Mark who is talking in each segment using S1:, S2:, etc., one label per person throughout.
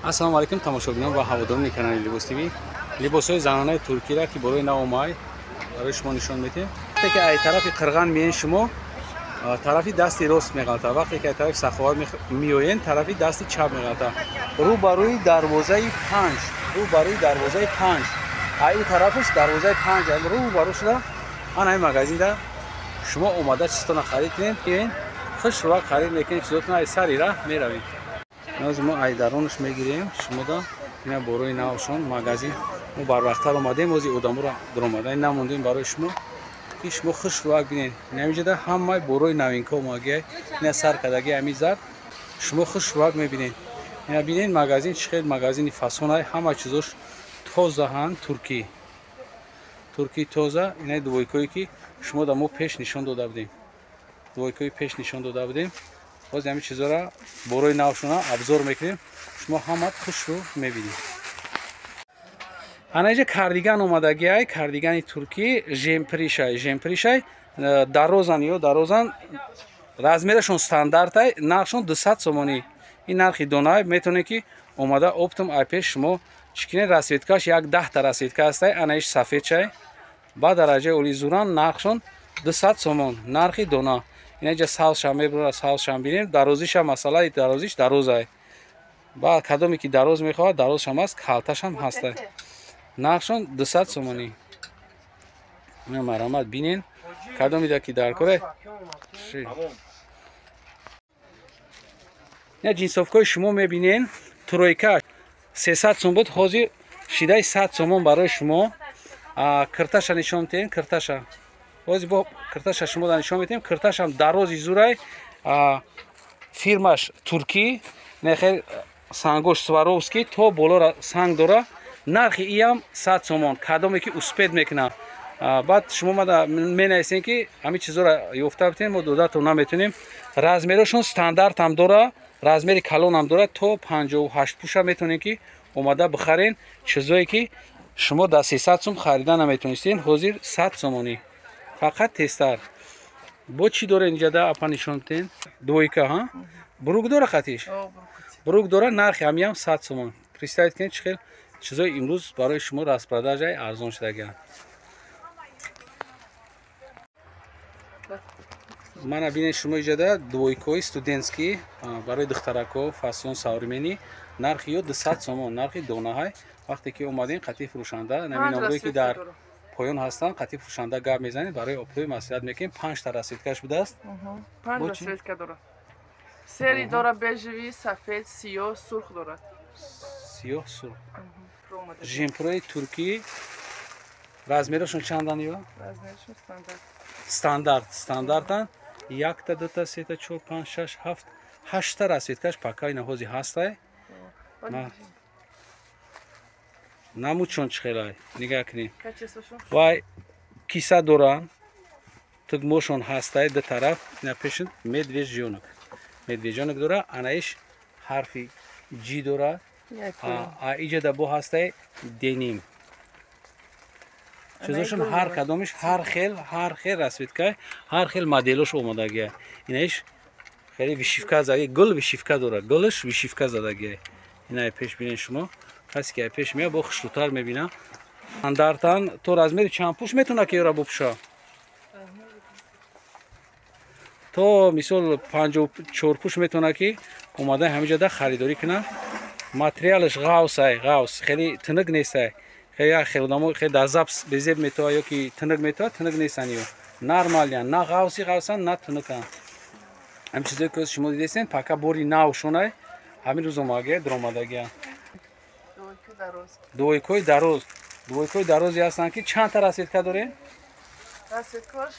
S1: Ассалому алайкум тамошобинон ва ҳаводорони канали Либос ТВ. Либосҳои занонаи туркиро ки борои нав омай барои шумо нишон медиҳем. Вақте ки ай тарафи Қирған миен шумо тарафи дасти рост меғалта, вақте ки ай тарафи Саховат меоен тарафи дасти чап меғалта. Рӯ ба рӯи дарвозаи панҷ, рӯ ба рӯи дарвозаи панҷ, ай ӯ тарафаш дарвозаи панҷ, рӯ ба рӯ шуда ана ин магазинда шумо омада чизтона харид кунед, хушрӯа харид мекунед, чизотона ай сари раҳ меравед. Ноз мо ай даронаш мегирем шумода ина борои навшон магазин. Мо барвақттар омадем, ози одаморо дуромада намондем барои шумо ки шумо хушрӯак бинед. Инамиҷода ҳамаи борои новинка омагиай, ина сар кардаги ҳами зард шумо хушрӯак мебинед. Ина бинед магазин чӣ хел магазини фасонай, ҳама чизош тозаҳанд, туркӣ туркӣ тоза. Ина двойкое ки шумо да мо пеш нишон дода будем, двойкои пеш нишон дода будем. Боз ҳамин чизоро борои навшона обзор мекунем, шумо ҳама хушрӯ мебинед. Ана инҷа кардиган омадагиай, кардигани туркӣ жемпришай, жемпришай дарозан ё дарозан, размерашон стандартай, нархшон 200 сомонӣ. Ин нархи донай метавонед ки омада оптом ай пеш шумо чӣ кунед. Расцветкаш як 10та расцветка ҳастай, ана иш сафедшай ба дараҷаи оли зуран, нархшон 200 сомон нархи дона. Инаҷа савзшам мебурад, савзшам бинем, дарозиша масъалаи дарозиш дарозай, ба кадоме ки дароз мехоҳад дарозшам аст, калташам ҳастай. Нархшон 200 сомонӣ. Ина марамат бинен кадомида ки дар коре. Ина ҷинсовкаи шумо мебинен, тройка 300 сом буд, ҳозир шидаи 100 сомон барои шумо. Кирташа нишон метиҳем, кирташа ҳозир бо кирташа шумо да нишон метиҳем. Кирташам дарози зурай, фирмаш туркӣ, нехел сангош Сваровский то болора санг дора. Нархи иам 100 сомон, кадоме ки успед мекунад. Баъд шумо мада менависем ки ҳамин чизоро ёфта битем, мо додатон наметонем. Размерошон стандартам дора, размери калонам дора, то 58 пуша метонем ки омада бихарен. Чизое ки шумо да 300 сом харида наметонистен, ҳозир 100 сомонӣ. Фақат тестар. Бо чӣ дора инҷада апа нишон тен? Двойка, ҳа? Брук дора хатиш? Брук дора, нархи ҳамиам 100 сомон. Представить кунед чӣ хел чизои имрӯз барои шумо распродажаи арзон шудагианд. Мана бинед шумо иҷода двойкаҳои студентский барои духтаракҳо фасон современный, нархи ё 200 сомон, нархи донаҳай. Вақте ки омадем қатъи фурӯшанда, наминомрое ки дар поён ҳастанд, қатъи фурӯшанда гап мезанед, барои оптои маслиҳат мекунем. 5та расцветкаш будааст.
S2: 5 расцветка дорад. Серый дора, бежевый, сафед, сиёҳ, сурх дорад.
S1: Сиёҳ, сурх. Жемпрои туркӣ размерашон чандан ё?
S2: Размерашон стандарт.
S1: Стандарт, стандартан. Якта, дута, сета, чор, панҷ, шаш, ҳафт, ҳаштта расцветкаш пака ина ҳозир ҳастай. Намудшон чӣ хелай, нигаҳ кунед. Вай киса доранд, тугмошон ҳастай ду тараф. Ина пешин медвежонок, медвежонок дора, анаиш ҳарфи ҷи дора. А иҷода бо ҳастай деним. Чизошон ҳар кадомиш ҳар хел расцветка, ҳар хел моделош омадагия. Инаиш хеле вишивка задаги, гул вишивка дора, гулш вишивка задагия. Ина пеш бинед шумо, касе ки пеш меяд бо хушрӯтар мебина. Стандартан то размери чанд пуш метавона ки ёра бупӯша? То мисол 54 пуш метавона ки омада ҳамиҷода харидорӣ кунад. Материалаш ғавсай, ғавс, хеле тунук нестай. Хеле хеле одамо хеле дар запс безеб метова ё ки тунук метова, тунук нестан ё. Нормалиян, на ғавси ғавсан, на тунукан. Ҳамин чизое ки шумо дидестен, пака бори навшонай, ҳамин рӯз омагия, дуромадагия. Двойкои дароз. Двойкои дарозе ҳастанд ки чандта расцветка дорем?
S2: Расцветкаш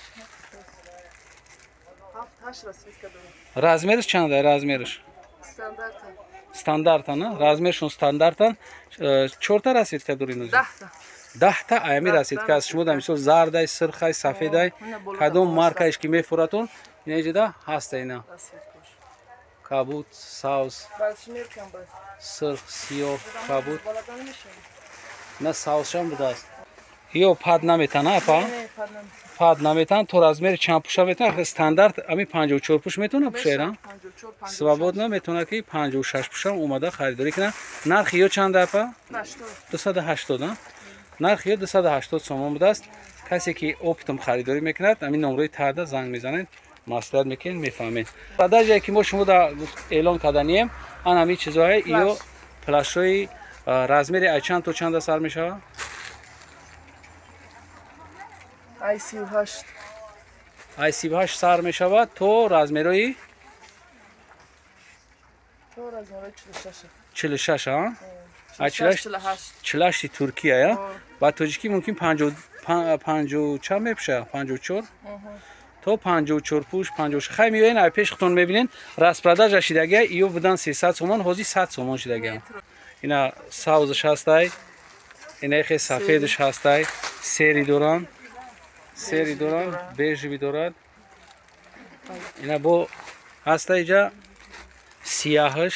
S2: 7-8 расцветка дорем.
S1: Размераш чанда? Размераш?
S2: Стандартан.
S1: Стандартан, размершон стандартан. 4та расцветка дорем?
S2: 10та.
S1: 10та аями расцветка аст. Шумо да мисол зардай, сирхай, сафедай, кадом маркаеш ки мефуратон, ина иҷода ҳаста ина. Кабуд, савз, сирх, сиёҳ, кабуд. На савзшам будааст. Ё пад наметана, апа? Пад наметан, то размери чанд пуша метавона? Стандарт ами 54 пуш метавона пушера? Свободно метавона ки 56 пуша омада харидорӣ кунад. Нархи ё чанд, апа? 280, а? Нархи ё 280 сомон будааст. Касе ки оптом харидорӣ мекунад, ҳамин номрои тарда занг мезанед, маслиҳат мекунед, мефаҳмед. Продажае ки мо шумо да эълон карданием, ан ҳамин чизҳое, ё плащҳои размери ай чанд то чанда сар мешавад?
S2: Ай 38.
S1: Ай 38 сар мешавад то размерои?
S2: То размерои 46.
S1: 46, а? Ай 48 Туркия, я? Ба тоҷикӣ мумкин 50 чанд мепуша? 54? То 54 пуш, 56. Хай меоен, ай пеш худтон мебинен, распродажа шидагия, ё будан 300 сомон, ҳозир 100 сомон шидагия. Ина савзш ҳастай, ина хе сафедш ҳастай, сери доран. Сери доран, бежеви дорад. Ина бо ҳастай иҷа сияҳш,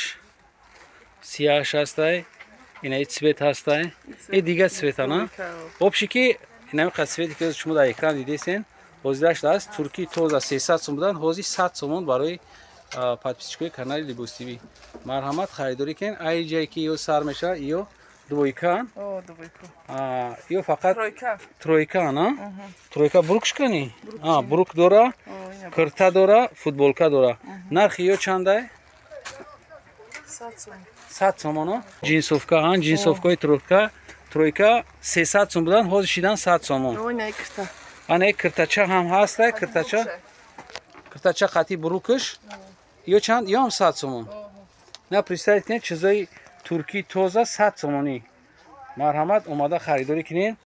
S1: сияҳш ҳастай, ина и цвет ҳастай, и дига цвета, на? Обши ки ина миқа цвети ки шумо дар экран дидесен, ҳозираш аст турки тоза 300 сом будан, ҳозир 100 сомон барои подписчикои канали Либос ТВ. Марҳамат харидорӣ кунед. Ай ҷае ки ё сар мешавад, ё двойка.
S2: О, двойка.
S1: Ё фақат
S2: тройка.
S1: Тройка, на? Тройка брукшкани? А, брук дора, кирта дора, футболка дора. Нархи ё чандай?
S2: 100 сом.
S1: 100 сомон. Ҷинсовка, ан ҷинсовкаи тройка, тройка 300 сом будан, ҳозир шидан 100 сомон.
S2: Ой, не кирта.
S1: Ана киртача ҳам ҳаста, киртача. Киртача қати брукш. Ё чанд? Ё ҳам 100 сомон. На, представить кунед, чизои туркӣ тоза 100 сомонӣ. Марҳамат омада харидорӣ кунед.